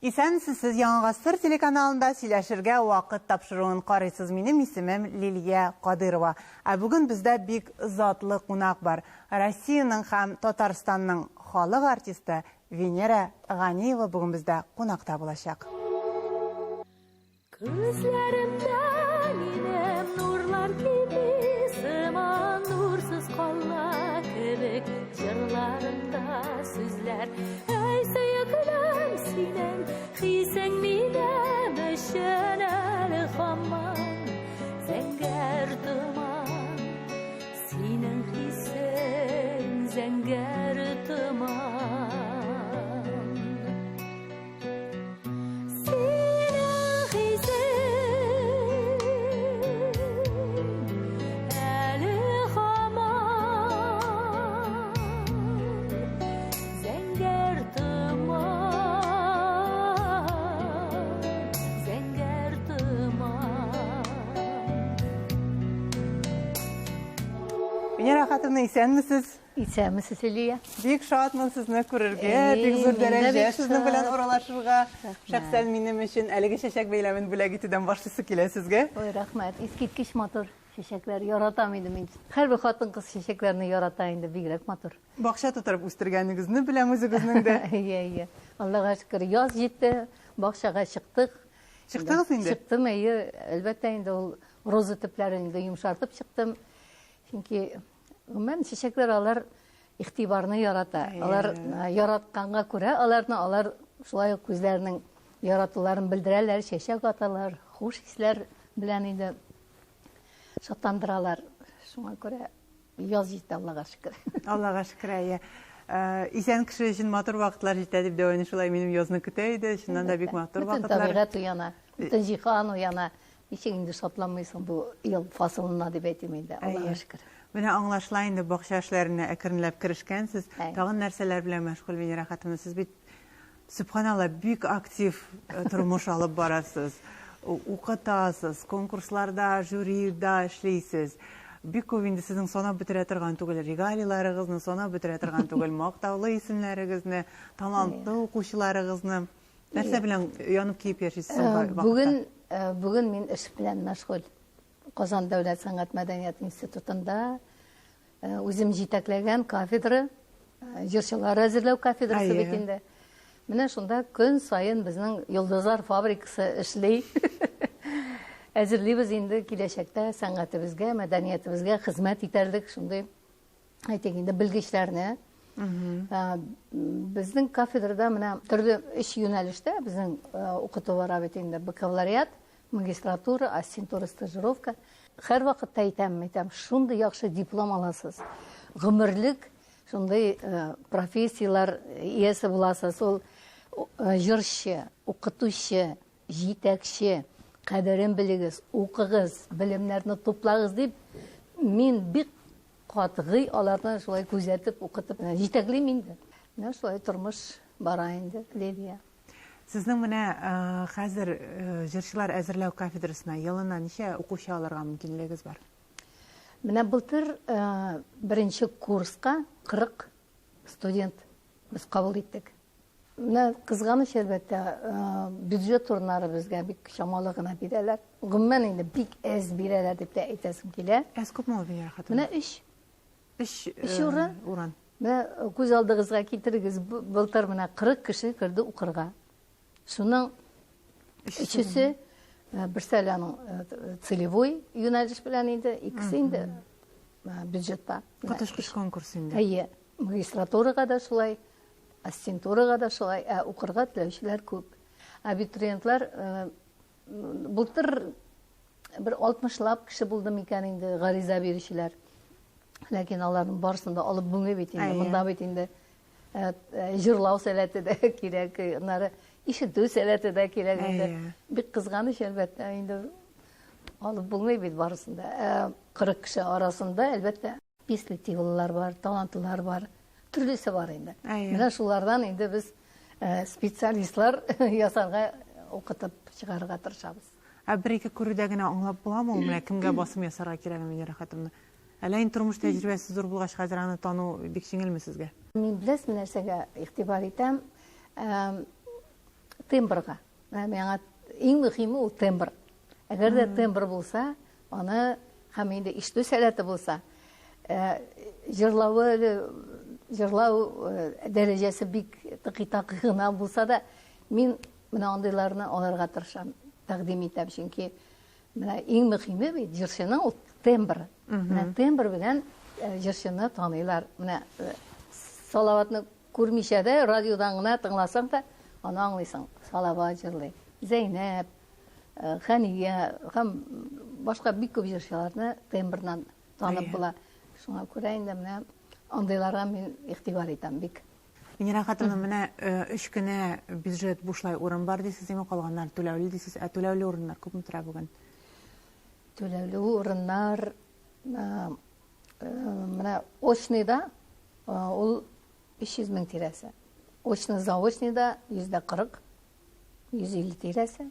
Исәнмесез, сез Яңа гасыр телеканалында сөйләшергә вакыт тапшыруын карыйсыз. Минем исемем Лилия Кадырова. Ә бүген бездә бик затлы кунак бар. Россиянең һәм Татарстанның халык артисты Венера Ганиева бүген бездә кунакта булачак. Күзләремдә минем нурлар кими сыман нурсыз кала кебек җырларымда сүзләр. Әй, сөеклем синең хисең минем өчен әле һаман зәңгәр томан. Синең хисең зәңгәр томан. Венера Ахатовна, исәнмесез? Исәнмесез, Лилия. Бик шатмын сезне күрергә, бик зур дәрәҗә сезнең белән аралашырга. Шәхсән минем өчен әлеге чәчәк бәйләмен бүләк итүдән башлыйсы килә сезгә. Ой, рәхмәт. Искиткеч матур чәчәкләр. Яратам инде мин. Һәрбер хатын-кыз чәчәкләрне ярата инде, бигрәк матур. Бакча тутырып үстергәнегезне беләм үзегезнең дә. Әйе, әйе. Аллага шөкер, яз җитте, бакчага чыктык. Чыктыгыз инде? Чыктым, әйе. Әлбәттә инде ул роза төпләрен инде йомшартып чыктым. Чөнки Гомумән, чәчәкләр алар игътибарны ярата. Алар яратканга күрә аларны алар шулай ук үзләренең яратуларын белдерәләр, чәчәк аталар, хуш исләр белән инде шатландыралар. Шуңа күрә яз җитте, Аллага шөкер. Аллага шөкер, әйе. Исән кеше өчен матур вакытлар җитә дип дәвам шулай минем язны көтә иде. Чыннан да бик матур вакытлар. Бөтен табигать уяна, бөтен җиһан уяна. Ничек инде шатланмыйсың бу ел фасылына дип әйтим инде, Аллага шөкер. Менә аңлашыла инде, бакча эшләренә әкренләп керешкәнсез. Тагын нәрсәләр белән мәшгуль, Венера хатыны? Сез бит, сөбханалла, бик актив э, тормыш алып барасыз. Укытасыз, конкурсларда, жюрида эшлисез. Бик күп инде сезнең санап бетерә торган түгел регалийларыгызны, санап бетерә торган түгел мактаулы исемнәрегезне, талантлы укучыларыгызны. Нәрсә белән янып киеп яшисез соңгы вакытта? Бүген, бүген мин эш белән мәшгуль. Казан дәүләт сәнгать мәдәният институтында үзем җитәкләгән кафедра, җырчылар әзерләү кафедрасы бит инде. Менә шунда көн саен безнең Йолдызлар фабрикасы эшли. Әзерлибез инде киләчәктә сәнгатебезгә, мәдәниятебезгә хезмәт итәрлек шундый әйтик инде белгечләрне безнең кафедрада менә төрле өч юнәлештә безнең укыту бара бит инде бакалавриат магистратура ассистентура стажировка һәрвакытта әйтәм әйтәм шундый яхшы диплом аласыз гомерлек шундый профессияләр иясе буласыз ул җырчы укытучы җитәкче кадерен белегез укыгыз белемнәрне туплагыз дип мин бик Катгый аларны шулай күзәтеп, укытып җитәклим инде. Менә шулай тормыш бара инде, Лилия. Сезнең менә хәзер җырчылар әзерләү кафедрасына елына ничә укучы алырга мөмкинлегегез бар? Менә былтыр беренче курска 40 студент без кабул иттек. Менә кызганыч, әлбәттә, бюджет урыннары безгә бик чамалы гына бирәләр. Гомумән инде бик әз бирәләр дип тә әйтәсем килә. Әз күпме ул, Венера хатыным? Менә өч. Өч, өч урын. Урын. Менә күз алдыгызга китерегез, былтыр менә 40 кеше керде укырга. Шуның өчесе, берсе әле аның целевой юнәлеш белән инде, икесе инде бюджетта. Коточкыч конкурс инде. Әйе, магистратурага да шулай. Ассистентурага да шулай, ә укырга теләүчеләр күп. Абитуриентлар былтыр бер 60лап кеше булды микән инде гариза бирүчеләр. Ләкин аларның барысын да алып булмый бит инде. Монда бит инде җырлау сәләте дә кирәк, аннары ишетү сәләте дә кирәк инде. Бик кызганыч, әлбәттә, инде алып булмый бит барысын да. 40 кеше арасында, әлбәттә, Перспективалылар бар, талантлылар бар, төрлесе бар инде. Менә шулардан инде без специалистлар ясарга укытып чыгарырга тырышабыз. Ә бер-ике күрүдә генә аңлап буламы ул, менә кемгә басым ясарга кирәген, Венера хатымны? Әллә инде тормыш тәҗрибәсе зур булгач, хәзер аны тану бик җиңелме сезгә? Мин беләсезме нәрсәгә игътибар итәм? Тембрга. Менә миңа иң мөһиме ул тембр. Әгәр дә тембр булса, аны һәм инде ишетү сәләте булса, җырлавы җырлау дәрәҗәсе бик тыкый-такый гына булса да, мин менә андыйларны алырга тырышам, тәкъдим итәм, чөнки менә иң мөһиме бит җырчының ул тембр. Менә тембр белән җырчыны таныйлар. Менә Салаватны күрмичә дә, радиодан гына тыңласаң да, аны аңлыйсың. Салават җырлый. Зәйнәп, Хәния һәм башка бик күп җырчыларны тембрдан танып була. Шуңа күрә инде менә андыйларга мин игътибар итәм бик. Венера Хатовна, менә өч кенә бюджет бушлай урын бар дисез, димәк, калганнары түләүле дисез. Ә түләүле урыннар күпме тора бүген? Түләүле урыннар менә очныйда ул 300 мең тирәсе. Очно-заочныйда 40%, 150 тирәсе.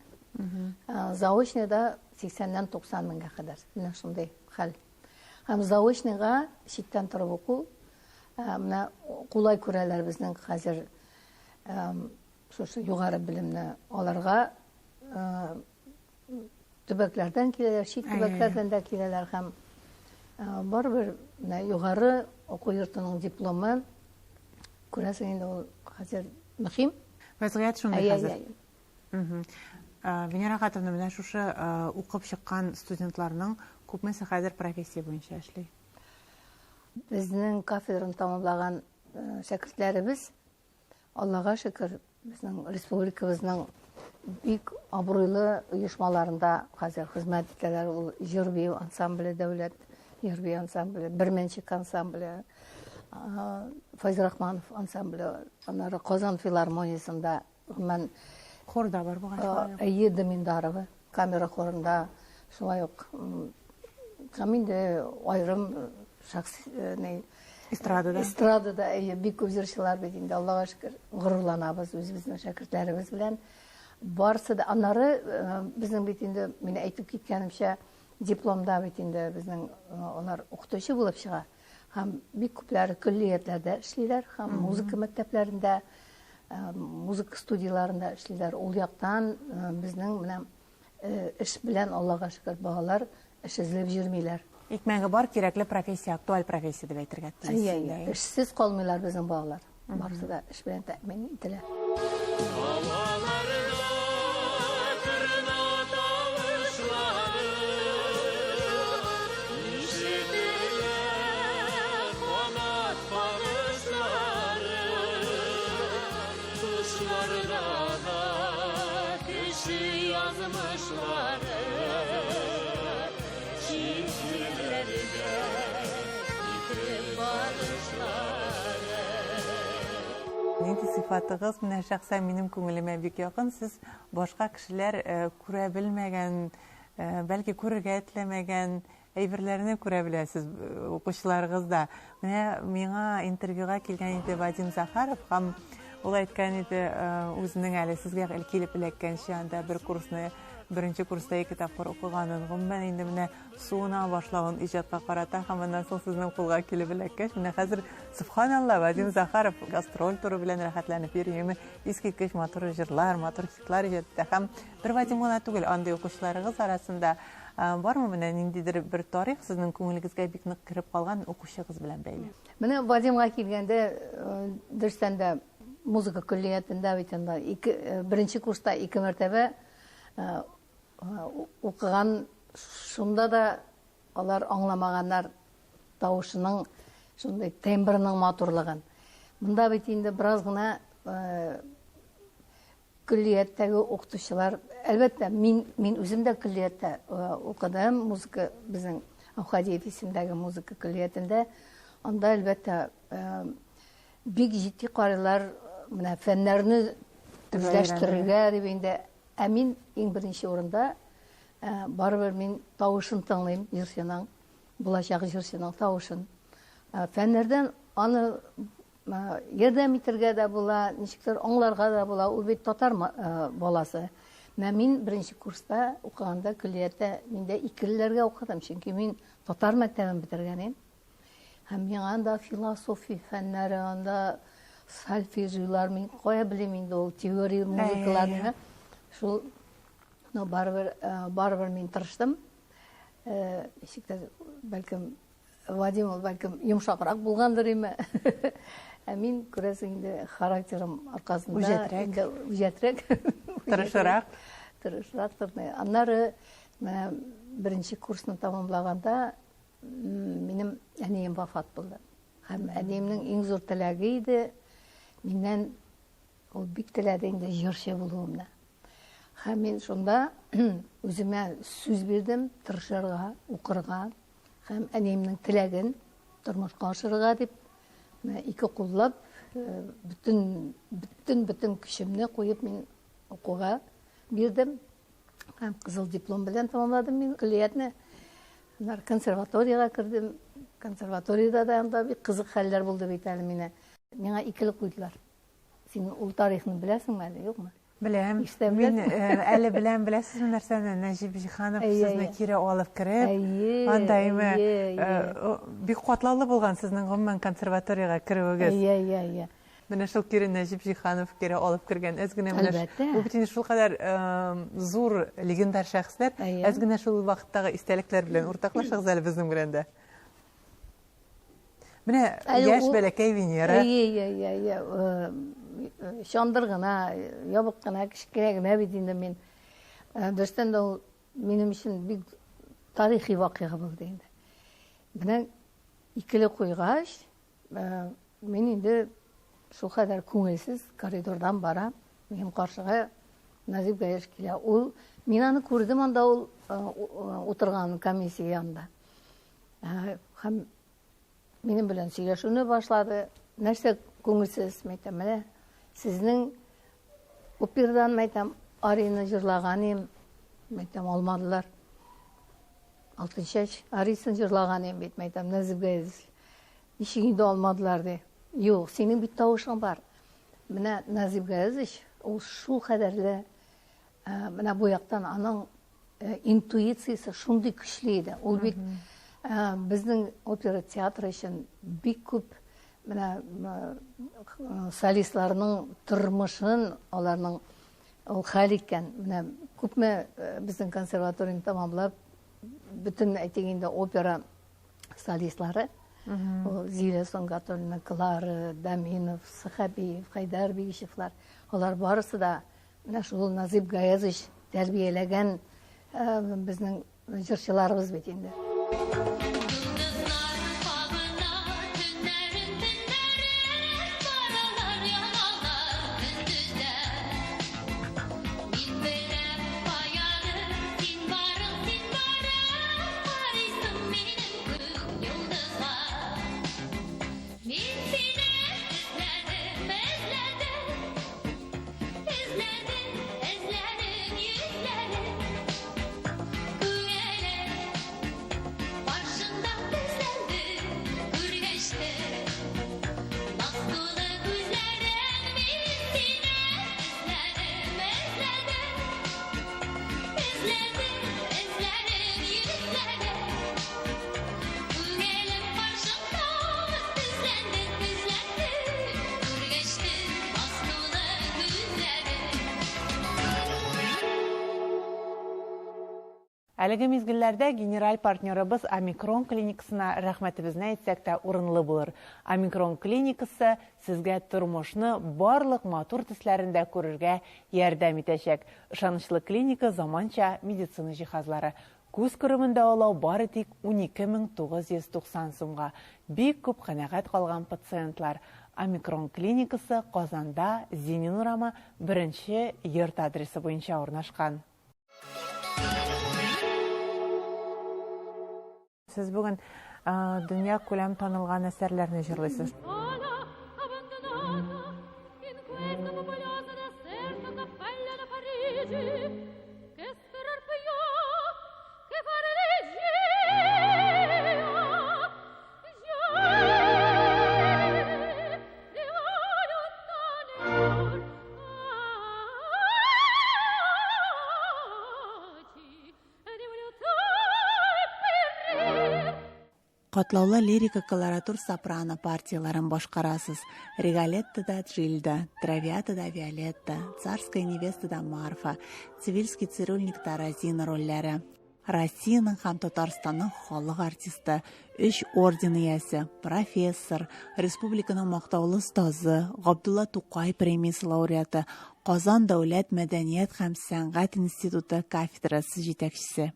Заочныйда 80-нән 90 меңгә кадәр. Менә шундый хәл. Һәм заочныйга читтән торып уку менә кулай күрәләр безнең хәзер шушы югары белемне алырга төбәкләрдән киләләр, чит төбәкләрдән дә киләләр һәм барыбер менә югары уку йортының дипломы күрәсең инде ул хәзер мөһим. Вәзгыять шундый хәзер. Венера Хатовна, менә шушы укып чыккан студентларның күпмесе хәзер профессия буенча эшли? Безнең кафедраны тәмамлаган шәкертләребез, Аллага шөкер, безнең республикабызның бик абруйлы оешмаларында хәзер хезмәт итәләр. Ул җыр бию ансамбле, дәүләт җыр бию ансамбле, Берменчик ансамбле, Файз Рахманов ансамбле, аннары Казан филармониясендә, гомумән, Хорда бар бугай шулай ук. Әйе, Доминдарова камера хорында шулай ук. Һәм инде аерым шәхс ни эстрадада. Эстрадада, әйе, бик күп җырчылар бит инде, Аллага шөкер, горурланабыз үзебезнең шәкертләребез белән. Барысы да, аннары безнең бит инде, мин әйтеп киткәнемчә, дипломда бит инде безнең алар укытучы булып чыга. Һәм бик күпләре көллиятләрдә эшлиләр, һәм музыка мәктәпләрендә, музыка студияләрендә эшлиләр. Ул яктан безнең менә эш белән, Аллага шөкер, балалар эш эзләп йөрмиләр. Икмәге бар, кирәкле профессия, актуаль профессия дип әйтергә тиеш. Әйе, эшсез калмыйлар безнең балалар. Барысы да эш белән тәэмин ителә. Нинди сыйфатыгыз менә шәхсән минем күңелемә бик якын. Сез башка кешеләр күрә белмәгән, бәлки күрергә теләмәгән әйберләрне күрә беләсез укучыларыгызда. Менә миңа интервьюга килгән иде Вадим Захаров һәм ул әйткән иде, үзенең әле сезгә килеп эләккәнче анда бер курсны, беренче курста ике тапкыр укыганын, гомумән инде менә суына башлавын иҗатка карата һәм аннан соң сезнең кулга килеп эләккәч, менә хәзер сөбханалла, Вадим Захаров гастроль туры белән рәхәтләнеп йөри, искиткеч матур җырлар, матур хитлар иҗат итә. Һәм бер Вадим гына түгел, андый укучыларыгыз арасында бармы менә ниндидер бер тарих сезнең күңелегезгә бик нык кереп калган укучыгыз белән бәйле? Менә Вадимга килгәндә, дөрестән дә, музыка көллиятендә бит анда ике, беренче курста ике мәртәбә укыган, шунда да алар аңламаганнар тавышының шундый тембрының матурлыгын. Монда бит инде бераз гына көллияттәге укытучылар, әлбәттә, мин, мин үзем дә көллияттә укыдым, музыка безнең Әүхәдиев исемдәге музыка көллиятендә. Анда, әлбәттә, бик җитди карыйлар, менә фәннәрне үзләштерергә дип инде. Ә мин иң беренче урында барыбер мин тавышын тыңлыйм җырчының, булачак җырчының тавышын. Фәннәрдән аны ярдәм итәргә дә була, ничектер аңларга да була. Ул бит татар баласы. Менә мин беренче курста укыганда көллияттә мин дә икелеләргә укыдым, чөнки мин татар мәктәбен бетергән идем. Һәм миңа анда философия фәннәре, анда Сольфеджиолар, мин кая белим инде ул теория музыкаларны. Шул, но барыбер, барыбер мин тырыштым. Ничек тә, бәлкем, Вадим ул бәлкем йомшаграк булгандыр име. Ә мин, күрәсең инде, характерым аркасында Үҗәтрәк. инде үҗәтрәк. Тырышырак. Тырышрак торды. Аннары менә беренче курсны тәмамлаганда минем әнием вафат булды. Һәм әниемнең иң зур теләге иде миннән, ул бик теләде инде җырчы булуымны. Һәм мин шунда үземә сүз бирдем, тырышырга, укырга һәм әниемнең теләген тормышка ашырырга дип, менә ике куллап, бөтен, бөтен, бөтен көчемне куеп мин укуга бирдем. Һәм кызыл диплом белән тәмамладым мин көллиятне. Аннары консерваториягә кердем. Консерваториядә дә анда бик кызык хәлләр булды бит әле мине. Миңа икеле куйдылар. Син ул тарихны беләсеңме әле, юкмы? Беләм. Ишетә Мин беләсеңме? әле беләм, беләсезме нәрсәне? Нәҗип Җиһанов Әйе, сезне әйе. кире алып кереп, Әйе, анда име, әйе, әйе. бик катлаулы булган сезнең гомумән консерваториягә керүегез. Әйе, әйе, әйе. Менә шул кире Нәҗип Җиһанов кире алып кергән. Әз генә менә Әлбәттә. Бу бит инде шулкадәр зур легендар шәхесләр. Әйе. Әз генә шул вакыттагы истәлекләр белән уртаклашыгыз әле безнең белән дә. Менә Әле яшь ул- бәләкәй Венера. Әйе, әйе, әйе, әйе. Чандыр гына, ябык кына, кечкенә генә бит инде мин. Дөрестән дә ул минем өчен бик тарихи вакыйга булды инде. Менә икеле куйгач, мин инде шул кадәр күңелсез коридордан барам. Минем каршыга Назип Гаеш килә. Ул, мин аны күрдем анда ул утырган комиссия янында. Һәм минем белән сөйләшүне башлады. Нәрсә күңелсез, мин әйтәм, менә сезнең операдан, мин әйтәм, арияны җырлаган идем, мин әйтәм, алмадылар. Алтынчәч ариясын җырлаган идем бит, мин әйтәм, Назип Гаеш. Ничек инде алмадылар ди. Юк, синең бит тавышың бар. Менә Назип Гаязович, ул шул кадәрле, менә бу яктан аның интуициясе шундый көчле иде. Ул бит безнең опера театры өчен бик күп менә солистларның тормышын аларның ул хәл иткән. Менә күпме безнең консерваторияне тәмамлап, бөтен әйтик инде опера солистлары, ул Зилә Сөнгатуллина, Клара, Даминов, Сахабиев, Хайдар Бигишевлар, алар барысы да менә шул Назип Гаязович тәрбияләгән безнең җырчыларыбыз бит инде. Әлеге мизгелләрдә генераль партнерыбыз Омикрон клиникасына рәхмәтебезне әйтсәк тә урынлы булыр. Омикрон клиникасы сезгә тормышны барлык матур төсләрендә күрергә ярдәм итәчәк. Ышанычлы клиника заманча медицина җиһазлары. Күз күремен дәвалау бары тик 12990 сумга. Бик күп канәгать калган пациентлар. Омикрон клиникасы Казанда Зинин урамы 1 йорт адресы буенча урнашкан. Сез бүген дөнья күләм танылган әсәрләрне җырлыйсыз. Катлаулы лирика колоратур сопрано партияләрен башкарасыз. Риголеттода Джильда, Травиатада Виолетта, Царская невестада Марфа, Цивильский цирюльникта Розина рольләре. Россиянең һәм Татарстанның халык артисты, өч орден иясе, профессор, республиканың мактаулы остазы, Габдулла Тукай премиясе лауреаты, Казан дәүләт мәдәният һәм сәнгать институты кафедрасы җитәкчесе.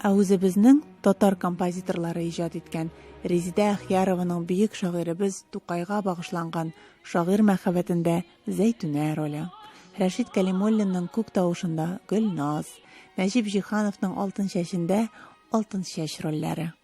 Ә үзебезнең татар композиторлары иҗат иткән Резидә Әхъярованың бөек шагыйребез Тукайга багышланган Шагыйрь мәхәббәтендә Зәйтүнә роле, Рәшит Кәлимуллинның Күк тавышында Гөлназ, Нәҗип Җиһановның Алтын чәчендә Алтынчәч рольләре.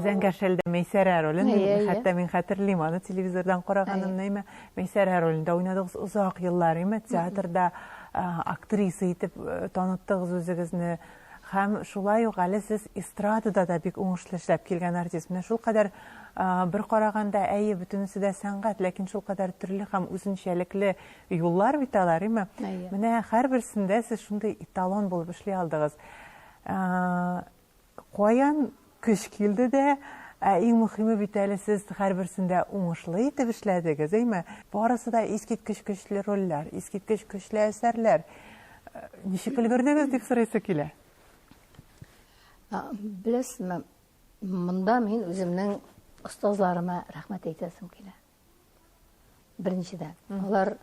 Зәңгәр шәлдә Мәйсәрә ролен, хәтта мин хәтерлим, аны телевизордан караганымны, әйме, Мәйсәрә ролендә уйнадыгыз озак еллар, әйме, театрда актриса итеп таныттыгыз үзегезне. Һәм шулай ук әле сез эстрадада да бик уңышлы эшләп килгән артист. Менә шулкадәр бер караганда, әйе, бөтенесе дә сәнгать, ләкин шулкадәр төрле һәм үзенчәлекле юллар бит алар, әйме? Менә һәрберсендә сез шундый эталон булып эшли алдыгыз. Каян көч килде дә, ә иң мөхиме бит әле сез һәрберсендә уңышлы итеп эшләдегез, әйме? Барысы да искиткеч көчле рольләр, искиткеч көчле әсәрләр. Ничек өлгердегез дип сорыйсы килә. Беләсезме, монда мин үземнең остазларыма рәхмәт әйтәсем килә. Беренчедән, алар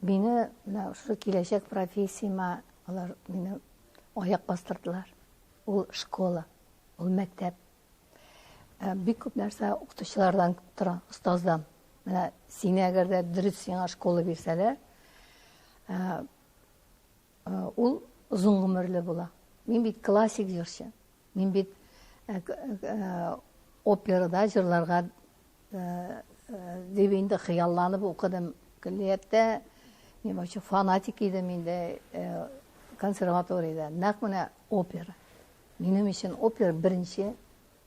мине менә шушы киләчәк профессияма алар мине аяк бастырдылар. Ул школа, ул мәктәп. Э, бик күп нәрсә укытучылардан тора, остаздан. Менә сине әгәр дә дөрес сиңа школа бирсәләр, э, э, ул озын гомерле була. Мин бит классик җырчы. Мин бит операда җырларга дип инде хыялланып укыдым көллияттә. Мин вообще фанатик идем инде консерваториядә. Нәкъ менә опера. Минем өчен опера беренче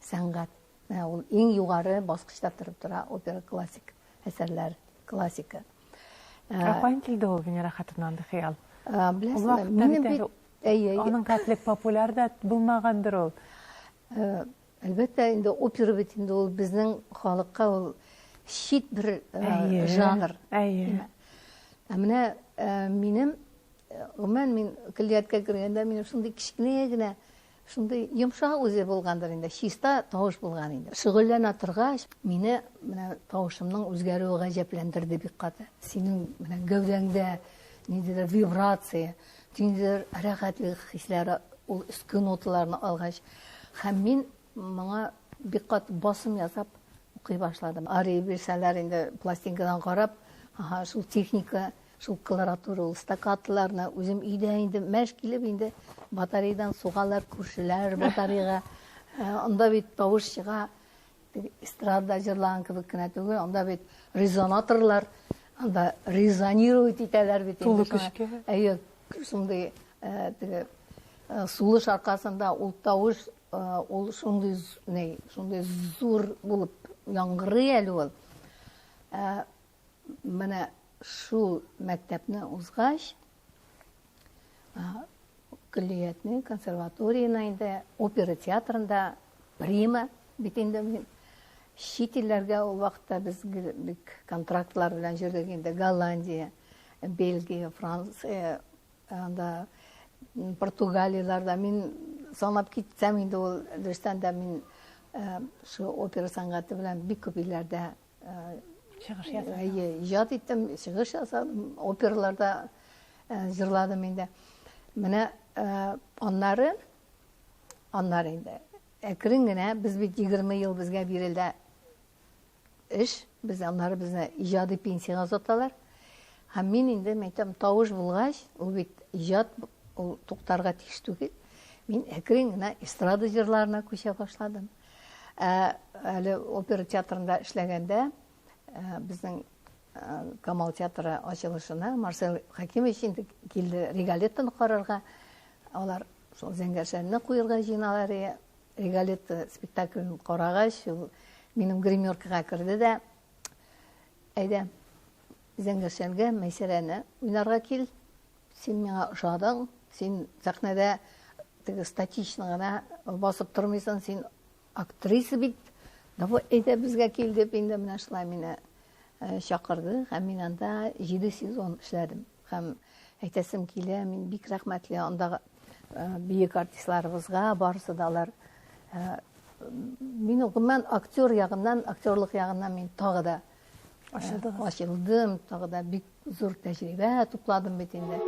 сәнгать. Менә ул иң югары баскычта торып тора опера классик әсәрләр, классика. Ә каян килде ул Венера хатыннан андый хыял? Беләсезме, минем бит әйе, аның хәтлек популяр да булмагандыр ул. Әлбәттә, инде опера бит инде ул безнең халыкка ул чит бер жанр. Әйе. Ә менә минем гомумән мин көллияткә кергәндә минем шундый кечкенә генә шундый йомшак үзе булгандыр инде, чиста тавыш булган инде. Шөгыльләнә торгач, мине менә тавышымның үзгәрүе гаҗәпләндерде бик каты. Синең менә гәүдәңдә ниндидер вибрация, ниндидер рәхәтлек хисләре ул өске ноталарны алгач. Һәм мин моңа бик каты басым ясап укый башладым. Ария бирсәләр инде пластинкадан карап, ага, шул техника, шул колоратура, ул стаккатоларны үзем өйдә инде мәш килеп инде батарейдан сугалар күршеләр батарейга. Э, анда бит тавыш чыга, эстрада җырлаган кебек кенә түгел, анда бит резонаторлар, анда резонировать итәләр бит. Тулы көчкә. Әйе, шундый э, теге э, сулыш аркасында ул тавыш ул шундый ни, шундый зур булып яңгырый әле ул. Менә шул мәктәпне узгач, көллиятне, консерваторияне инде, опера театрында прима бит инде мин чит илләргә ул вакытта без бик контрактлар белән йөрдек инде Голландия, Бельгия, Франция, анда Португалияләрдә мин санап китсәм инде ул дөрестән дә мин шул опера сәнгате белән бик күп илләрдә. Чыгыш ясадым. Әйе, иҗат иттем, чыгыш ясадым, операларда җырладым инде. Менә аннары, аннары инде әкрен генә без бит 20 ел безгә бирелде эш, без аннары безне иҗади пенсиягә озаталар. Һәм мин инде, мәйтәм, тавыш булгач, ул бит иҗат, ул туктарга тиеш түгел. Мин әкрен генә эстрада җырларына күчә башладым. Ә әле опера театрында эшләгәндә, безнең Камал театры ачылышына Марсель Хәкимович инде килде Риголеттоны карарга. Алар шул Зәңгәр шәлне куерга җыеналар. Риголетто спектаклен карагач, ул минем гримеркага керде дә, әйдә, Зәңгәр шәлгә Мәйсәрәне уйнарга кил, син миңа ошадың, син сәхнәдә теге статично гына басып тормыйсың, син актриса бит, давай, әйдә безгә кил дип инде менә шулай мине чакырды һәм мин анда 7 сезон эшләдем. Һәм әйтәсем килә, мин бик рәхмәтле андагы бөек артистларыбызга, барысы да алар мин гомумән актер ягыннан, актерлык ягыннан мин тагы да ачылдым, тагы да бик зур тәҗрибә тупладым бит инде.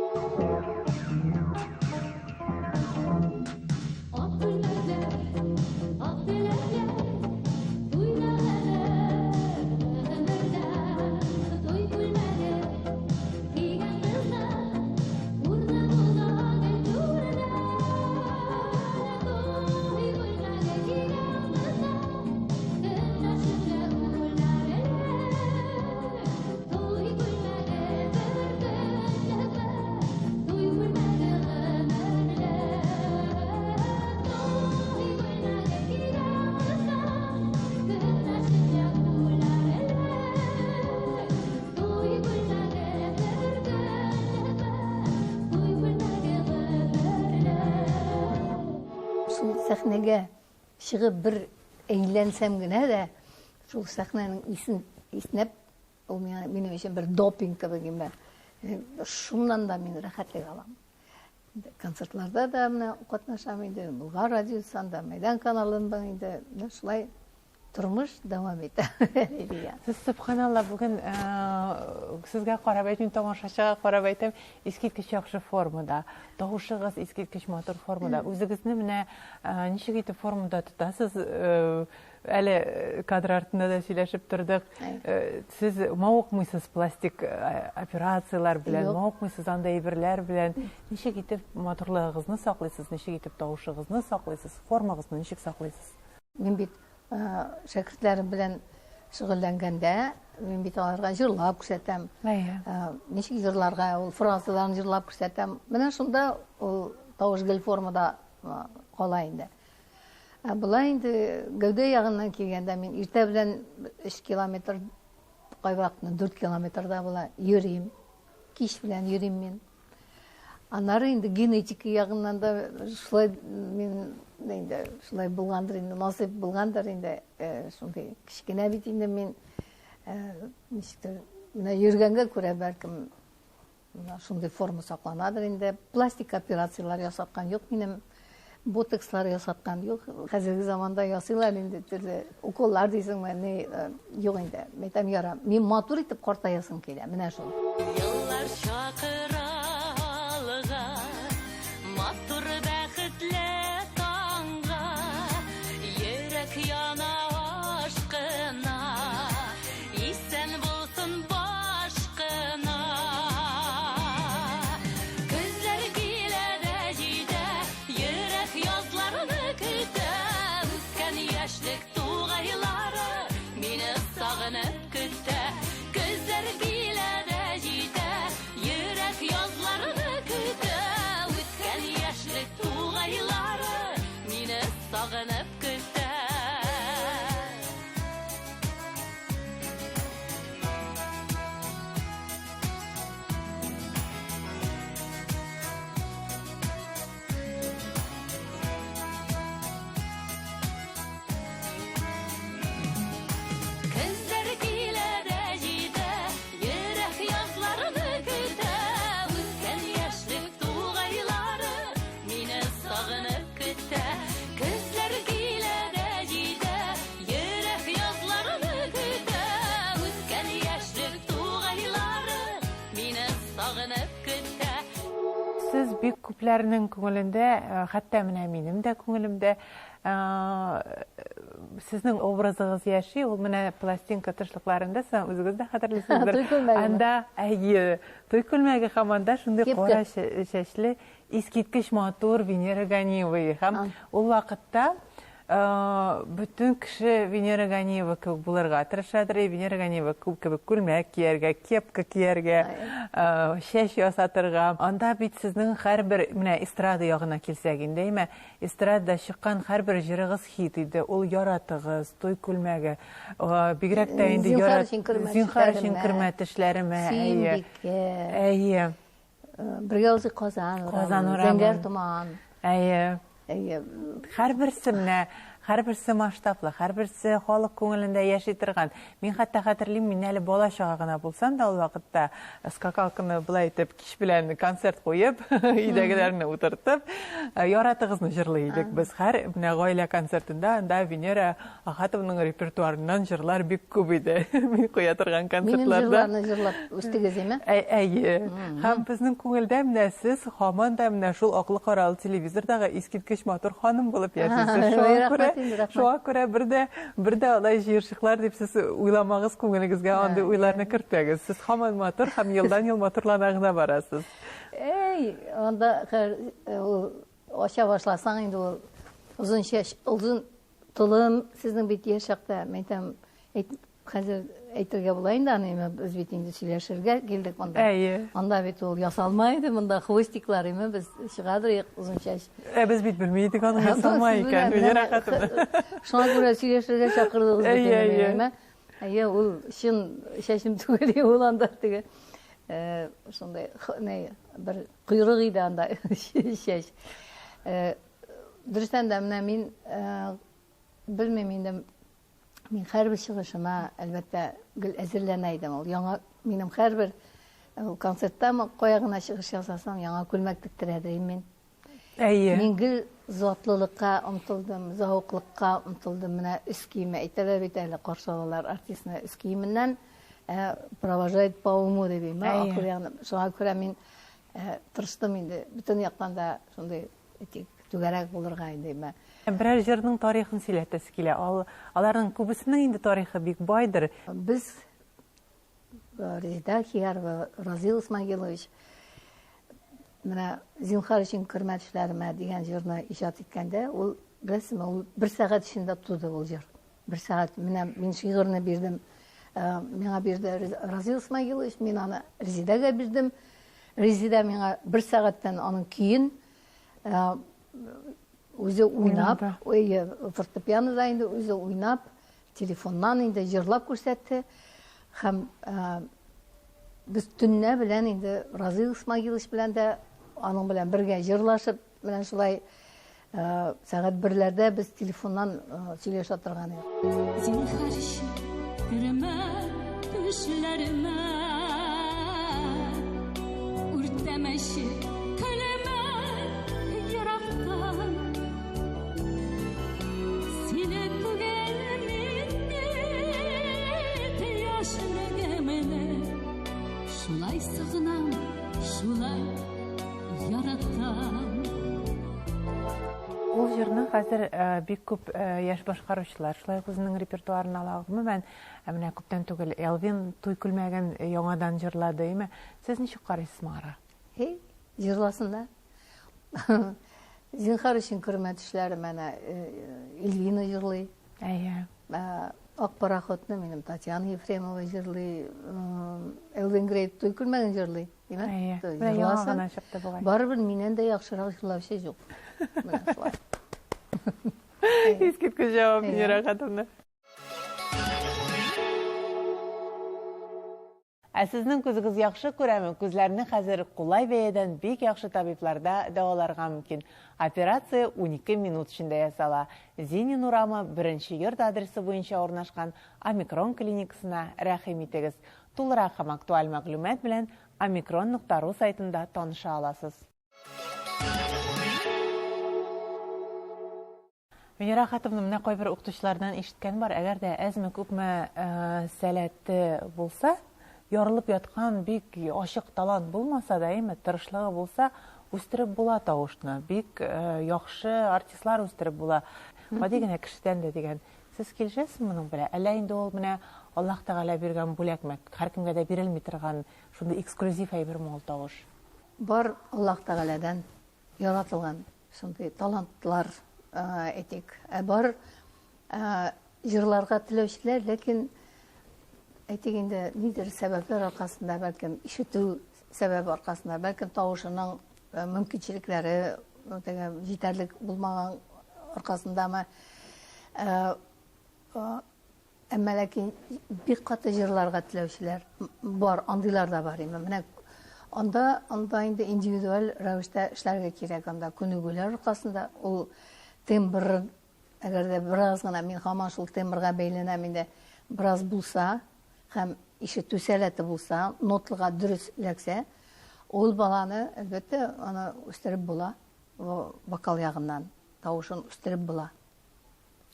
Шул сәхнәгә чыгып бер әйләнсәм генә дә, шул сәхнәнең исен иснәп, ул миңа минем өчен бер допинг кебек инде. Шуннан да мин рәхәтлек алам. Концертларда да менә катнашам инде, Болгар радиосында, Мәйдан каналында инде, менә шулай тормыш дәвам итә. Лилия. Сез, сөбханалла, бүген сезгә карап әйтмим, тамашачыга карап әйтәм, искиткеч яхшы формада. Тавышыгыз искиткеч матур формада. Үзегезне менә ничек итеп формада тотасыз? Әле кадр артында да сөйләшеп тордык. Сез мавыкмыйсыз пластик операцияләр белән, мавыкмыйсыз андый әйберләр белән. Ничек итеп матурлыгыгызны саклыйсыз, ничек итеп тавышыгызны саклыйсыз, формагызны ничек саклыйсыз? Мин бит шәкертләрем белән шөгыльләнгәндә, мин бит аларга җырлап күрсәтәм. Ничек җырларга, ул фразаларын җырлап күрсәтәм. Менә шунда ул тавыш гел формада кала инде. Ә болай инде гәүдә ягыннан килгәндә мин иртә белән 3 километр, кайвакытны 4 километрда була, йөрим. Кич белән йөрим мин. Аннары инде генетика ягыннан да шулай мин инде шулай булгандыр инде, насыйп булгандыр инде, шундый кечкенә бит инде мин, ничектер, менә йөргәнгә күрә бәлкем шундый форма сакланадыр инде. Пластик операцияләр ясаткан юк минем, ботокслар ясаткан юк. Хәзерге заманда ясыйлар инде төрле уколлар дисеңме, ни, юк инде. Мәйтәм, яра. Мин матур итеп картаясым килә, менә шул. Еллар чакыра алга, матур бәхетле таңга, йөрәк яна ашкына, исән булсын баш кына. Көзләр килә дә җитә, йөрәк язларны көтә, үткән яшьлек тугайлары мине сагынып көтә. Көзләр килә дә җитә, Сез бик күпләрнең күңелендә, хәтта менә минем дә күңелемдә сезнең образыгыз яши. Ул менә пластинка тышлыкларында, сез үзегез дә хәтерлисездер. Туй күлмәгеме? Анда, әйе, туй күлмәге һәм анда шундый кара чәчле, искиткеч матур Венера Ганиева һәм ул вакытта бөтен кеше Венера Ганиева кебек булырга тырышадыр. Венера Ганиева кебек күлмәк кияргә, кепка кияргә, чәч ясатырга. Анда бит сезнең һәрбер, менә эстрада ягына килсәк инде, әйме, эстрадада чыккан һәрбер җырыгыз хит иде. Ул Яратыгыз, Туй күлмәге, бигрәк тә инде Зинһар өчен кермә Зинһар өчен кермә тешләремә. Сөембикә. Әйе. Бергә узыйк Казан урамы. Казан урамы. Зәңгәр томан. Әйе. Әйе. Һәрберсе менә, һәрберсе масштаблы, һәрберсе халык күңелендә яши торган. Мин хәтта хәтерлим, мин әле бала чага гына булсам да, ул вакытта скакалканы былай итеп кич белән концерт куеп, өйдәгеләрне утыртып, Яратыгызны җырлый идек без. Һәр менә гаилә концертында анда Венера Ахатовның репертуарыннан җырлар бик күп иде. Мин куя торган концертларда. Минем җырларны җырлап үстегез, әйме? Әйе. Һәм безнең күңелдә менә сез һаман да менә шул аклы-каралы телевизордагы искиткеч матур ханым булып яшисез. Шуңа күрә, шуңа күрә бер дә, бер дә алай җыерчыклар дип сез уйламагыз, күңелегезгә андый уйларны кертмәгез. Сез һаман матур һәм елдан-ел матурлана гына барасыз. Әй, анда ул ача башласаң инде ул озын чәч, озын Толым, сезнең бит яшь чакта, мин әйтәм, әйт, хәзер әйтергә була инде аны, имә, без бит инде сөйләшергә килдек монда. Әйе. Анда бит ул ясалма иде, монда хвостиклар име, без чыгадыр озын чәч. Ә без бит белми идек аның ясалма икән, Венера хатыны. Шуңа күрә сөйләшергә чакырдыгыз бит инде мине, име. Әйе, ул чын чәчем түгел, ул анда теге шундай, ни, бер койрык иде анда чәч. Дөрестән дә, менә мин белмим инде, мин һәрбер чыгышыма, әлбәттә, гел әзерләнә идем. Ул яңа, минем һәрбер концерттамы, кая гына чыгыш ясасам, яңа күлмәк тектерә идем мин. Әйе. Мин гел затлылыкка омтылдым, зәвыклыкка омтылдым. Менә өс киеме әйтәләр бит әле, каршы алалар артистны өс киеменнән, провожает по уму дип, акыл ягына. Шуңа күрә мин тырыштым инде, бөтен яктан да шундый Тик түгәрәк булырга инде мә. Берәр җырның тарихын сөйләтәсе килә. Ал, аларның күбесенең инде тарихы бик байдыр. Без Резеда Хиярова, Разил Исмагилович менә Зинхар өчен кермә төшләремә дигән җырны иҗат иткәндә, ул, беләсезме, ул бер сәгать эчендә туды ул җыр. Бер сәгать менә мин шигырьне бирдем. Миңа бирде Разил Исмагилович, мин аны Резидәгә бирдем. Резидә миңа бер сәгатьтән аның көен үзе уйнап, фортепианода инде үзе уйнап, телефоннан инде җырлап күрсәтте. Һәм без төннә белән инде Разил Исмагилович белән дә аның белән бергә җырлашып, менә шулай Сәгать берләрдә без телефоннан сөйләшә торган идек. Зинһар өчен кермә төшләремә, үртәмәче көлемә ерактан. Сине түгел мин бит яшьлегемне, шулай сагынам, шулай Яратам. Ул җырны хәзер бик күп яшь башкаручылар шулай ук үзенең репертуарына ала. Гомумән, менә күптән түгел Элвин туй күлмәген яңадан җырлады, әйме? Сез ничек карыйсыз моңа? Һей, җырласын да. Зинһар өчен кермә төшләрем әнә Эльвина җырлый. Әйе. Ак пароходны минем Татьяна Ефремова җырлый. Элвин Грей туй күлмәген җырлый. Әйе. Менә яңа гына чыкты бугай. Барыбер миннән дә яхшырак җырлаучы юк. Менә шулай. Искиткеч җавап, Венера Хатовна. Ә сезнең күзегез яхшы күрәме? Күзләрне хәзер кулай бәядән бик яхшы табибларда дәваларга мөмкин. Операция 12 минут эчендә ясала. Зинин урамы, беренче йорт адресы буенча урнашкан Омикрон клиникасына рәхим итегез. Тулырак һәм актуаль мәгълүмат белән омикрон нокта ру сайтында таныша аласыз. Венера Хатовна, менә кайбер укытучылардан ишеткән бар, әгәр дә әзме-күпме сәләте булса, ярылып яткан бик ачык талант булмаса да, әйме, тырышлыгы булса, Үстереп була тавышны, бик яхшы артистлар үстереп була. Гади генә кешедән дә дигән. Сез килешәсезме моның белән? Әллә инде ул менә Аллаһ Тәгалә биргән бүләкме? Һәркемгә дә бирелми торган шундый эксклюзив әйберме ул тавыш? Бар Аллаһ Тәгаләдән яратылган шундый талантлар, әйтик. Ә бар җырларга теләүчеләр, ләкин әйтик инде, нидер сәбәпләр аркасында, бәлкем ишетү сәбәбе аркасында, бәлкем тавышының мөмкинчелекләре теге җитәрлек булмаган аркасындамы, әмма ләкин бик каты җырларга теләүчеләр бар, андыйлар да бар инде. Менә анда, анда инде индивидуаль рәвештә эшләргә кирәк, анда күнегүләр аркасында ул тембр, әгәр дә бераз гына, мин һаман шул тембрга бәйләнәм инде, бераз булса һәм ишетү сәләте булса, нотлыга дөрес эләксә, ул баланы, әлбәттә, аны үстереп була, вокал ягыннан тавышын үстереп була.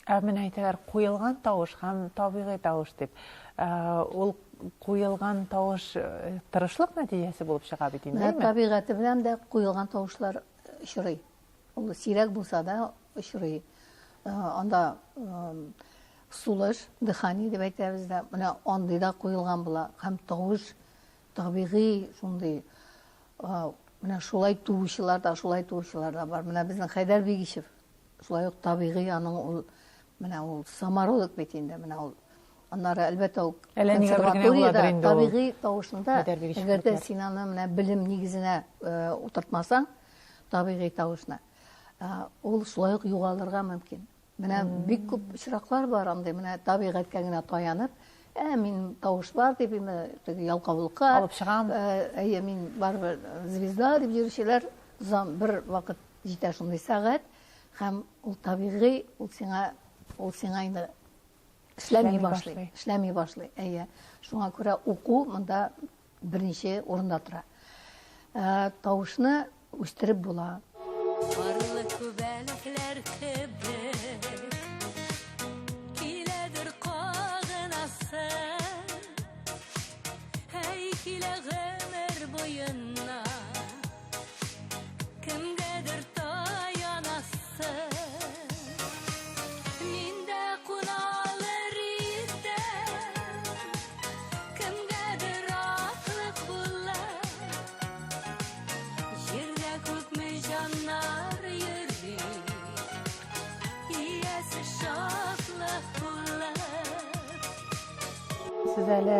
Ә менә әйтәләр, куелган тавыш һәм табигый тавыш дип. Ул куелган тавыш тырышлык нәтиҗәсе булып чыга бит инде, әйме? Табигате белән дә куелган тавышлар очрый. Ул сирәк булса да очрый. Анда сулыш, дыхание дип әйтәбез дә, менә андый да куелган була. Һәм тавыш табигый шундый, менә шулай туучылар да, шулай туучылар да бар. Менә безнең Хәйдәр Бигичев Шулай ук табигый аның ул, менә ул самородок бит инде, менә ул. Аннары, әлбәттә, ул консерваториядә табигый тавышында, әгәр дә син аны менә белем нигезенә утыртмасаң, табигый тавышны, ул шулай ук югалырга мөмкин. Менә бик күп очраклар бар андый, менә табигатькә генә таянып, мин тавыш бар дип, инде теге ялкаулыкка алып чыгам. Әйе, мин барыбер звезда дип йөрүчеләр бер вакыт җитә шундый сәгать, һәм ул табигый, ул сиңа, ул сиңа инде эшләми башлый, эшләми башлый. Әйе. Шуңа күрә уку монда беренче урында тора. Тавышны үстереп була. Парлы күбәләкләр кебек киләдер кагынасы. Әй, килә гомер буена. Кемгәдер таянасы. Мин дә куна алыр идем, Кемгәдер аклык булып. Җирдә күпме җаннар йөри, Иясе шатлык булып. Сез әле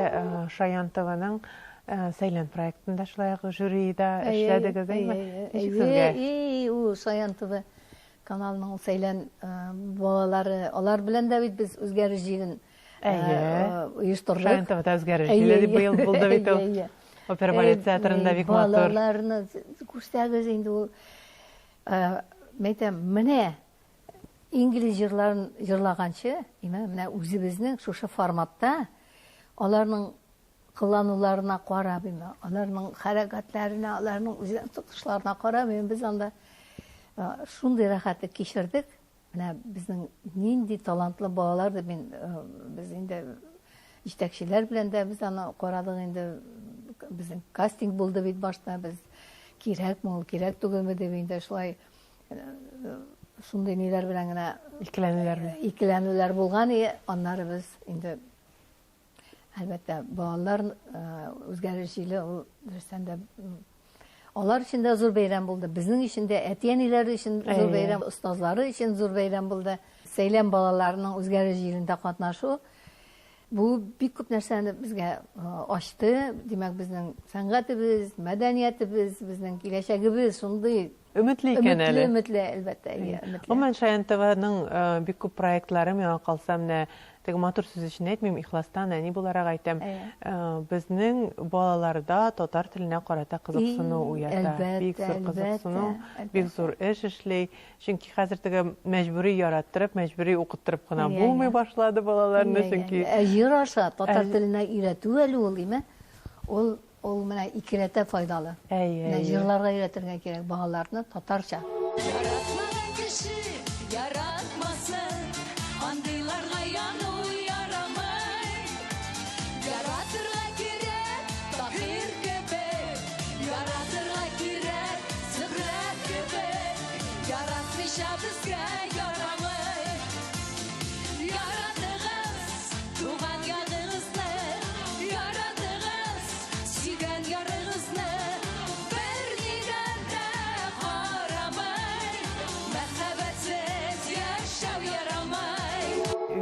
Шаян ТВның Сәйлән проектында шулай ук жюрида эшләдегез, әйме? Ничек сезгә? Әйе, ул Шаян ТВ каналының ул Сәйлән балалары, алар белән дә бит без үзгәреш җилен оештырдык. Шаян ТВда үзгәреш җиле дип быел булды бит ул. Опера балет театрында бик матур. Балаларны күрсәгез инде ул, мәйтәм, менә инглиз җырларын җырлаганчы, менә үзебезнең шушы форматта аларның кылануларына карап, аларның хәрәкәтләренә, аларның үзләрен тотышларына карап, без анда шундый рәхәтлек кичердек. Менә безнең нинди талантлы балалар дип мин, без инде җитәкчеләр белән дә без аны карадык инде. Безнең кастинг булды бит башта, без кирәкме ул, кирәк түгелме дип инде шулай шундый ниләр белән генә икеләнүләр белән. Икеләнүләр булган, аннары без инде Әлбәттә, балалар үзгәреш җиле ул дөрестән дә алар өчен дә зур бәйрәм булды. Безнең өчен дә, әти-әниләре өчен зур бәйрәм, остазлары өчен зур бәйрәм булды. Сәйлән балаларының үзгәреш җилендә катнашу бу бик күп нәрсәне безгә ачты. Димәк, безнең сәнгатебез, мәдәниятебез, безнең киләчәгебез шундый Өметле икән әле. Өметле, өметле, әлбәттә, әйе, өметле. Гомумән, Шаян ТВның бик күп проектлары миңа калса, менә теге матур сүз өчен әйтмим, ихластан әни буларак әйтәм. Безнең балаларда татар теленә карата кызыксыну уята. Бик зур кызыксыну, бик зур эш эшли. Чөнки хәзер теге мәҗбүри яраттырып, мәҗбүри укыттырып кына булмый башлады балаларны, чөнки. Ә җыр аша татар теленә өйрәтү әле ул, име? Ул Ул менә икеләтә файдалы. Әйе, Менә җырларга өйрәтергә кирәк балаларны татарча. Яратмаган кеше яратмасын, андыйларга яну ярамый. Яратырга кирәк Таһир кебек, яратырга кирәк Зөһрә.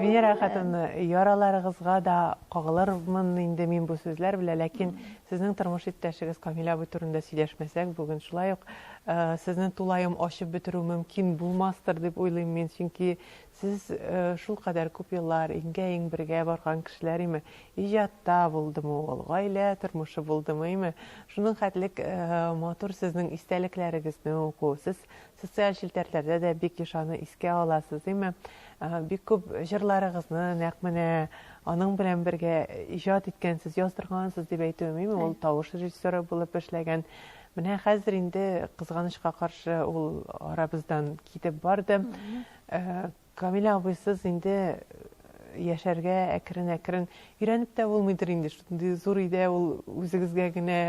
Венера хатыны, яраларыгызга да кагылырмын инде мин бу сүзләр белән, ләкин сезнең тормыш иптәшегез Камил абый турында сөйләшмәсәк, бүген шулай ук э, сезне тулаем ачып бетерү мөмкин булмастыр дип уйлыйм мин, чөнки сез э, шулкадәр күп еллар иңгә-иң бергә барган кешеләр име, иҗатта булдымы ул, гаилә тормышы булдымы име, шуның хәтлек э, матур сезнең истәлекләрегезне уку, сез Социаль челтәрләрдә дә бик еш аны искә аласыз, димме? Бик күп җырларыгызны нәкъ менә аның белән бергә иҗат иткәнсез, яздыргансыз дип әйтүем, име? Ул тавыш режиссеры булып эшләгән. Менә хәзер инде кызганычка каршы ул арабыздан китеп барды. Камил абыйсыз инде яшәргә әкрен-әкрен өйрәнеп тә булмыйдыр инде. Шундый зур өйдә ул үзегезгә генә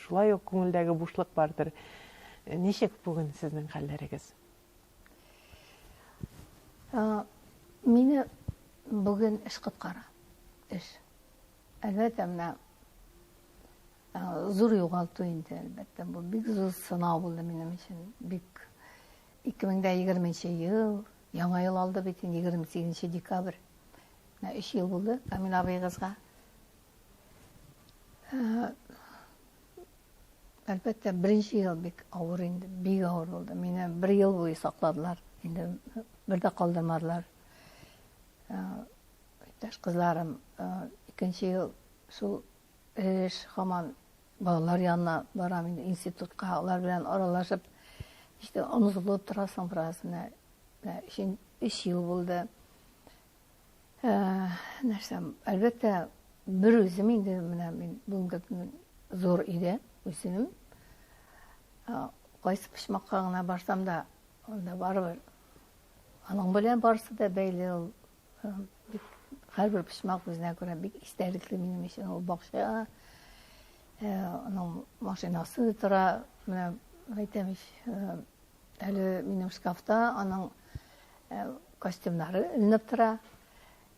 шулай ук күңелдәге бушлык бардыр. Ничек бүген сезнең хәлләрегез? Мине бүген эш коткара. Эш. Әлбәттә, менә зур югалту инде, әлбәттә. Бу бик зур сынау булды минем өчен. Бик 2020 ел, яңа ел алды бит инде 28 декабрь. Менә 3 ел булды Камил абыегызга. Әлбәттә, беренче ел бик авыр инде, бик авыр булды. Мине бер ел буе сакладылар, инде бер дә калдырмадылар. Иптәш кызларым, икенче ел шул эш һаман балалар янына барам инде институтка, алар белән аралашып, işte онытылып торасың бераз менә. Менә өч ел булды. Нәрсә, әлбәттә, бер үзем инде менә мин бүгенге көн зур өйдә үзем. Кайсы почмакка гына барсам да, анда барыбер аның белән барысы да бәйле ул. Бик һәрбер почмак үзенә күрә бик истәлекле минем өчен ул бакча. Аның машинасы тора, менә әйтәм ич, Әле минем шкафта аның э, костюмнары эленеп тора,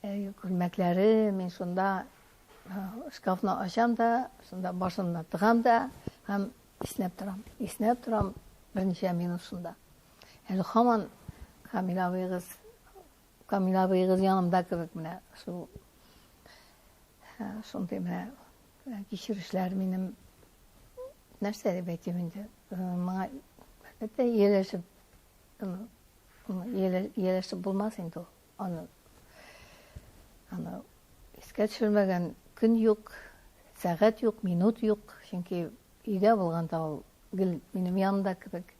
э, күлмәкләре. Мин шунда э, шкафны ачам да, шунда башымны тыгам да һәм иснәп торам. Иснәп торам берничә минут шунда. Әле һаман Камил абыегыз, Камил абыегыз янымда кебек менә шул шундый менә кичерешләр минем нәрсә дип әйтим инде моңа әлбәттә ияләшеп ияләшеп булмас инде ул аны аны искә төшермәгән көн юк сәгать юк минут юк чөнки өйдә булганда ул гел минем янымда кебек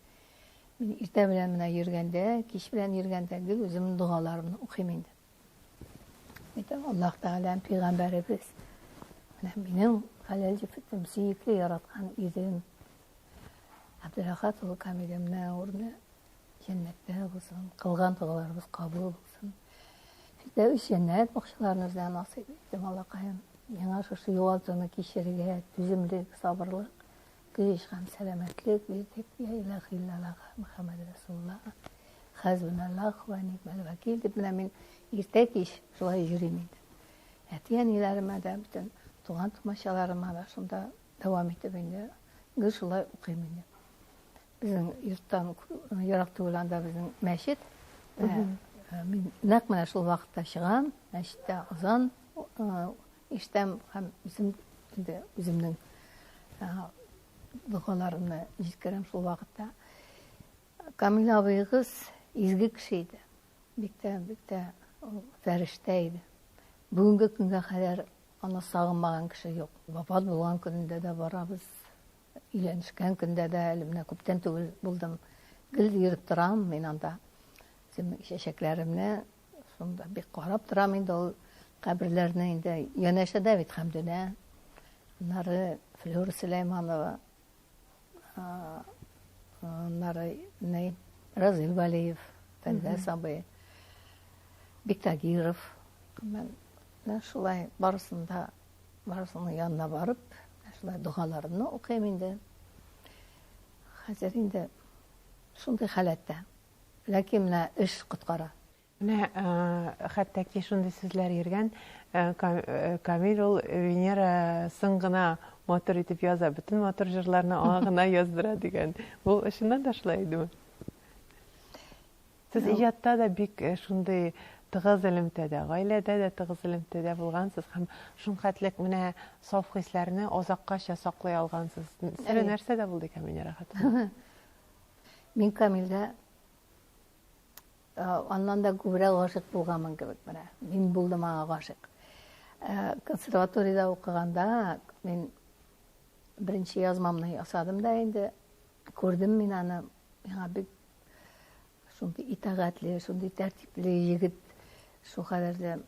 мин иртә белән менә йөргәндә кич белән йөргәндә гел үземнең догаларымны укыйм инде Әйтәм, Аллаһ Тәгаләм, пәйгамбәребез, менә минем хәләл җефетем, сөекле яраткан ирем, Әбделәхәт улы Камилемнең урыны җәннәттә булсын, кылган догаларыбыз кабул булсын. Фирдәвес җәннәт бакчаларын үзенә насыйп итте, Аллакаем. Миңа шушы югалтуны кичерергә түземлек, сабырлык, көч һәм сәламәтлек бир дип, я илаһ иллаллаһ, Мөхәммәд Расулуллаһ. Хәсбүналлаһ вә ни'мәл вәкил дип менә мин иртә-кич шулай йөрим инде. Әти-әниләремә дә, бөтен туган-тумачаларыма да шунда дәвам итеп инде гел шулай укыйм инде. Безнең йорттан ерак түгел анда безнең мәчет. Мин нәкъ менә шул вакытта чыгам, мәчеттә азан ишетәм һәм үзем инде үземнең догаларымны җиткерәм шул вакытта. Камил абыегыз изге кеше иде. Бик тә, бик тә фәрештә иде. Бүгенге көнгә кадәр аны сагынмаган кеше юк. Вафат булган көнендә дә барабыз. Өйләнешкән көндә дә әле менә күптән түгел булдым. Гел йөреп торам мин анда. Үземнең чәчәкләремне шунда бик карап торам инде ул каберләрне инде янәшәдә бит Хәмдүнә. Аннары Флюра Сөләйманова, Аннары ни, Разил Вәлиев, Фәндәс абый, Биктагиров. Менә шулай барысын да, барысының янына барып, шулай догаларымны укыйм инде. Хәзер инде шундый халәттә. Ләкин менә эш коткара. Менә хәтта ки шундый сүзләр йөргән, Камил ул Венерасын гына матур итеп яза, бөтен матур җырларны аңа гына яздыра дигән. Бу чыннан да шулай идеме? Сез иҗатта да бик шундый тыгыз элемтәдә, гаиләдә дә тыгыз элемтәдә булгансыз һәм шулхәтлек менә саф хисләрне азаккача саклый алгансыз. Сере нәрсәдә булды икән, Венера хатыным? Мин Камилгә аннан да күбрәк гашыйк булганмын кебек менә. Мин булдым аңа гашыйк. Консерваториядә укыганда мин беренче язмамны ясадым да инде. Күрдем мин аны. Миңа бик шундый итагатьле, шундый тәртипле егет, шул кадәрле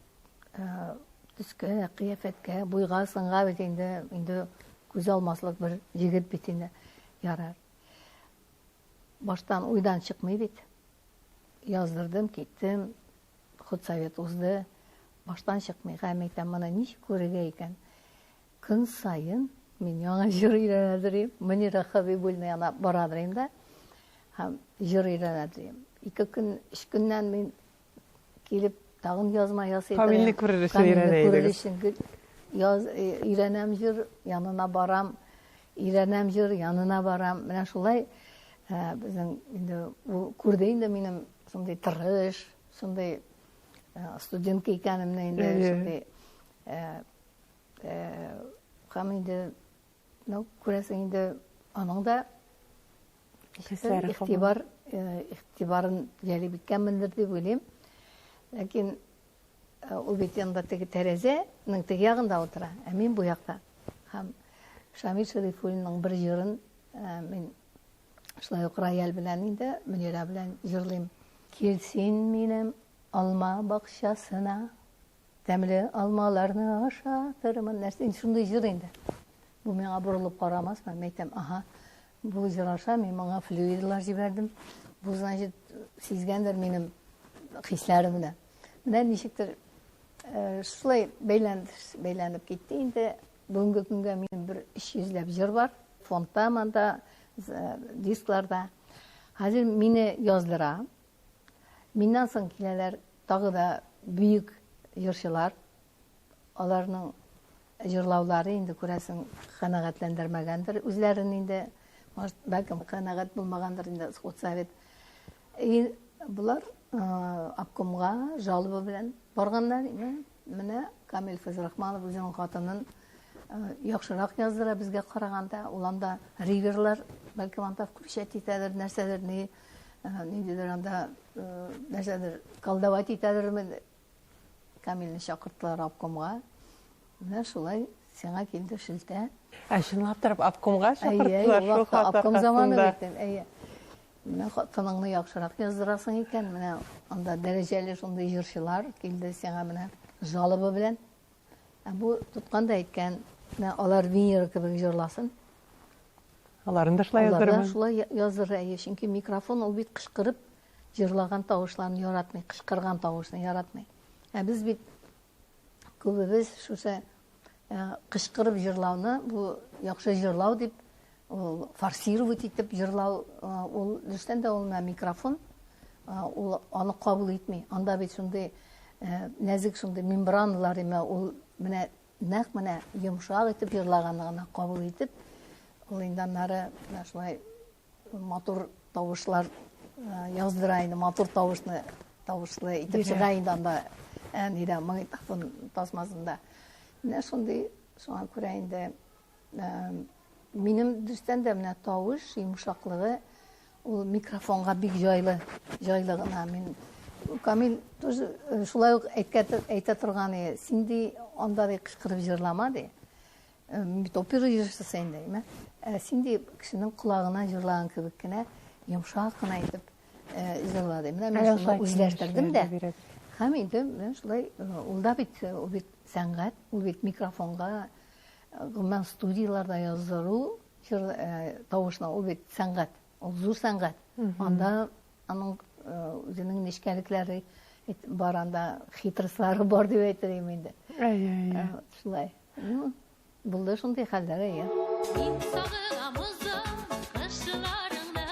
төскә, кыяфәткә, буйга, сынга бит инде, инде күз алмаслык бер егет бит инде. Ярар. Баштан уйдан чыкмый бит. Яздырдым, киттем, худсовет узды. Баштан чыкмый. Һәм әйтәм, моны ничек күрергә икән? Көн саен мин яңа җыр өйрәнә дөрим. Мөнирә Хәбибуллина янына бара дөрим дә. Һәм җыр өйрәнә дөрим. Ике көн, өч көннән мин килеп тагын язма ясый. Камилне күрер өчен өйрәнә идегез. Күрер өчен яз, өйрәнәм җыр, янына барам. Өйрәнәм җыр, янына барам. Менә шулай безнең инде ул күрде инде минем шундый тырыш, шундый студентка икәнемне инде, шундый һәм инде, ну, күрәсең инде, аның да игътибар, игътибарын җәлеп иткәнмендер дип уйлыйм. Ләкин ул бит янда теге тәрәзәнең теге ягында утыра, ә мин бу якта. Һәм Шамил Шәрифуллинның бер җырын мин шулай ук рояль белән инде, Мөнирә белән җырлыйм. Кил син минем алма бакчасына, Тәмле алмаларны ашатырмын. Нәрсә инде шундый җыр инде. Бу миңа борылып карамасмы? Мин әйтәм, аһа, бу җыр аша мин моңа флюидлар җибәрдем. Бу, значит, сизгәндер минем хисләремне. Менә ничектер э, шулай бәйләнеп, бәйләнеп китте инде. Бүгенге көнгә минем бер 300 ләп җыр бар. Фондта монда, э, дискларда. Хәзер мине яздыра. Миннән соң киләләр тагы да бөек җырчылар. Аларның җырлаулары инде күрәсең канәгатьләндермәгәндер үзләрен инде. Может, бәлкем канәгать булмагандыр инде худсовет. И болар обкомга жалоба белән барганнар. Менә Камил Фәйзрахманов үзенең хатынын яхшырак яздыра безгә караганда. Ул анда риверлар, бәлкем анда включать итәдер, нәрсәдер, ни ниндидер анда нәрсәдер колдовать итәдерме. Камилне чакырттылар обкомга. Менә шулай сиңа килде шелтә. Ә чынлап торып обкомга чакырттылар шул хат обком заманы бит, әйе. Менә хатыныңны яхшырак яздырасың икән, менә анда дәрәҗәле шундый җырчылар килде сиңа менә жалоба белән. Ә бу тоткан да әйткән, менә алар Венера кебек җырласын. Аларын да шулай яздырырмы? Алар да шулай яздырыр, әйе, чөнки микрофон ул бит кычкырып җырлаган тавышларны яратмый, кычкырган тавышны яратмый. Ә без бит күбебез шушы кычкырып җырлауны, бу яхшы җырлау дип, ул форсировать итеп җырлау, ул дөрестән дә ул менә микрофон, ул аны кабул итми. Анда бит шундый нәзек шундый мембраналар име, ул менә нәкъ менә йомшак итеп җырлаганны гына кабул итеп, ул инде аннары менә шулай матур тавышлар яздыра инде, матур тавышны тавышлы итеп чыга инде анда, нидә, магнитофон тасмасында. Менә шундый, шуңа күрә инде минем дөрестән дә менә тавыш йомшаклыгы ул микрофонга бик җайлы, җайлы гына. Мин Камил тоже шулай ук әйтә торган иде, син ди анда ди кычкырып җырлама ди. Мин бит опера җырчысы инде, әйме? Ә син ди кешенең колагына җырлаган кебек кенә йомшак кына итеп җырла ди. Менә мин шуны үзләштердем дә. Һәм инде менә шулай ул да бит, ул бит сәнгать, ул бит микрофонга, гомумән студияләрдә яздыру җыр тавышны, ул бит сәнгать, ул зур сәнгать. Анда аның үзенең нечкәлекләре бар, анда хитростлары бар дип әйтер идем инде. Әйе, әйе. Шулай. Ну, булды шундый хәлләр, әйе. Мин сагынам озын кышларыңны,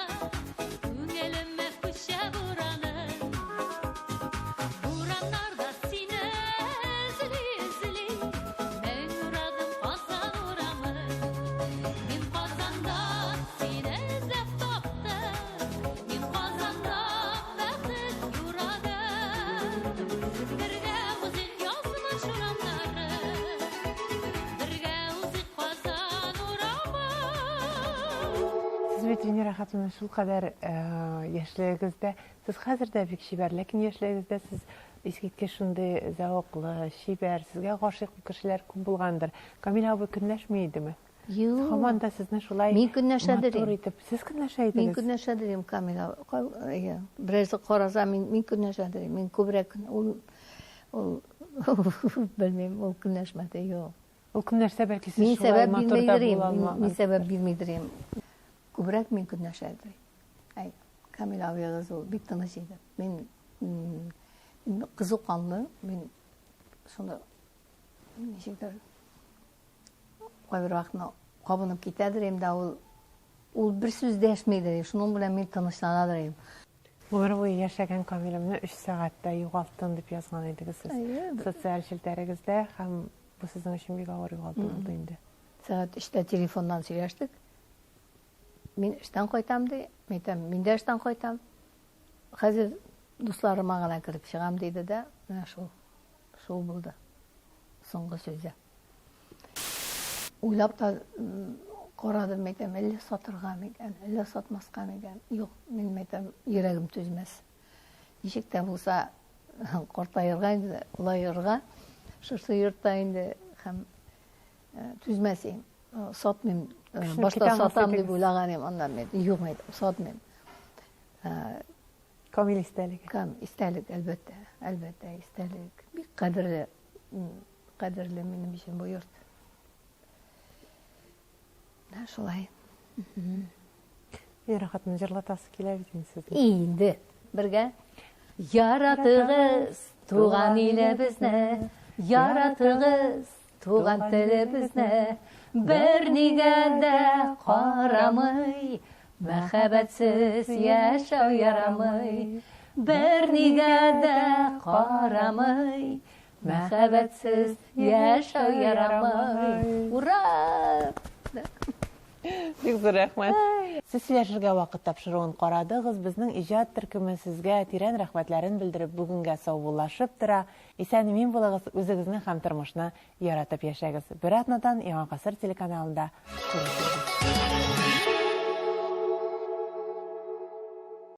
күңелемә күчә бураның. Бураннарда сине эзли-эзли, мең урадым Казан урамын. Мин Казанда сине эзләп таптым, мин Казанда бәхет юрадым. бит, Венера хатыным, шулкадәр яшьлегегездә, сез хәзер дә бик чибәр, ләкин яшьлегегездә сез искиткеч шундый зәвыклы, чибәр, сезгә гашыйк кешеләр күп булгандыр. Камил абый көнләшми идеме? Юк. Һаман да сезне шулай Мин көнләшә матур итеп. Сез көнләшә идегез? Мин көнләшә дим, Камил абый. Берәрсе караса, мин мин көнләшә дим. Мин күбрәк ул ул белмим, ул көнләшмәде, юк. Ул көнләшсә, бәлки сез шулай матур да була алмагыз. Мин сәбәп бирмидер идем. Күбрәк мин көнләшә идем. Әй, Камил абыегыз ул бик тыныч иде. Мин кызу канлы, мин шуны ничектер кайбер вакытны кабынып китәдер инде ул ул бер сүз дәшмидер, шуның белән мин тынычланадыр идем. Гомер буе яшәгән Камилемне өч сәгатьтә югалттым дип язган идегез сез социаль челтәрегездә һәм бу сезнең өчен бик авыр югалту булды инде. Сәгать өчтә телефоннан сөйләштек. Мин эштән кайтам ди. Мин әйтәм, мин дә эштән кайтам. Хәзер дусларыма гына кереп чыгам диде дә, менә шул. Шул булды. Соңгы сүзе. Уйлап та карадым, әйтәм, әллә сатырга микән, әллә сатмаска микән. Юк, мин әйтәм, йөрәгем түзмәс. Ничек тә булса картаерга инде, олаерга шушы йортта инде һәм э, түзмәс идем. Э, сатмыйм. Э, башта сатам дип уйлаган идем, аннан мин юк әйтәм, сатмыйм. Камил истәлеге. Кам истәлек, әлбәттә, әлбәттә, истәлек. Бик кадерле Кадерле минем өчен бу йорт. Менә шулай. Вера хатын җырлатасы килә бит инде сезне. Инде бергә. Яратыгыз туган илебезне, яратыгыз туган телебезне, бернигә дә карамый, мәхәббәтсез яшәү ярамый, бернигә дә карамый, Мәхәббәтсез яшәү ярамый. Ура! Бик зур рәхмәт. Сез сөйләшергә вакыт тапшыруын карадыгыз. Безнең иҗат төркеме сезгә тирән рәхмәтләрен белдереп, бүгенгә саубуллашып тора. Исән-имин булыгыз, үзегезне һәм тормышны яратып яшәгез. Бер атнадан Яңа гасыр телеканалында күрешербез.